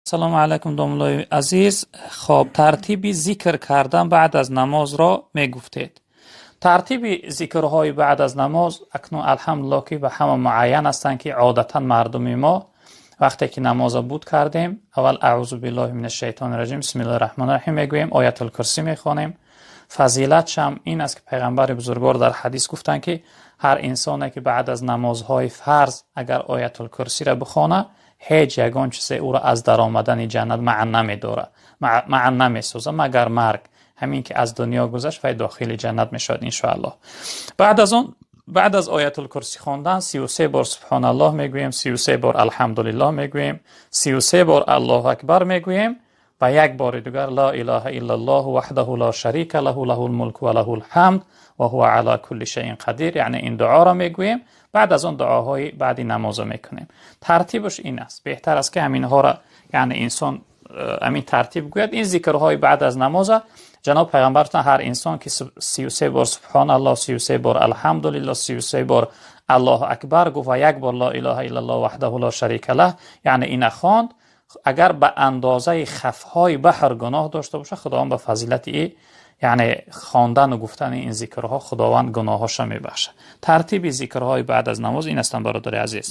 Салому алайкум, домуллои азиз. Хоб, тартиби зикр кардан баъд аз намозро мегуфтед. Тартиби зикрҳои баъд аз намоз акнун, алҳамдулиллоҳ, ки ба ҳама муайян ҳастанд, ки одатан мардуми мо вақте ки намоза буд кардем, аввал аъузу биллоҳи минаш шайтони раҷим, бисмиллоҳи раҳмони раҳим мегӯем, оятул курсӣ мехонем. Фазилатшам ин аст, ки пайғамбари бузургвор дар ҳадис гуфтанд, ки ҳар инсоне ки баъд аз намозҳои фарз агар оятул курсиро бихонад, ҳеҷ ягон чизе ӯро аз даромадани ҷаннат маън намедорад, маън намесозад, магар марг. Ҳамин ки аз дунё гузашт, вай дохили ҷаннат мешавад, иншоаллоҳ. Баъд аз он, баъд аз оятул курсӣ хондан, 33 бор субҳоналлоҳ мегӯем, 33 бор алҳамдулиллоҳ мегӯем, 33 бор аллоҳу акбар мегӯем ва як бори дигар ла илаҳа иллаллоҳ ваҳдаҳу ла шарика лаҳу лаҳул мулку ва лаҳул ҳамд ва ҳува ала кулли шайъин қадир, яъне ин дуоро мегӯем. Баъд аз он дуоҳои баъди намозо мекунем. Тартибаш ин аст. Беҳтар аст, ки ҳаминҳоро, яъне инсон ҳамин тартиб гӯяд. Ин зикрҳои баъд аз намоза ҷаноб пайғамбар, ҳар инсон ки 33 бор субҳоналлоҳ, 33 бор алҳамдулиллоҳ, 33 бор аллоҳу акбар гуфт ва як бор ла илаҳа иллаллоҳ ваҳдаҳу ла шарика лаҳ, яъне ина хонд, агар ба андозаи хафҳои баҳр гуноҳ дошта бошад, Худованд ба фазилати и, яъне хондану гуфтани ин зикрҳо, Худованд гуноҳҳоша мебахшад. Тартиби зикрҳои баъд аз намоз ин ҳастанд, бародари азиз.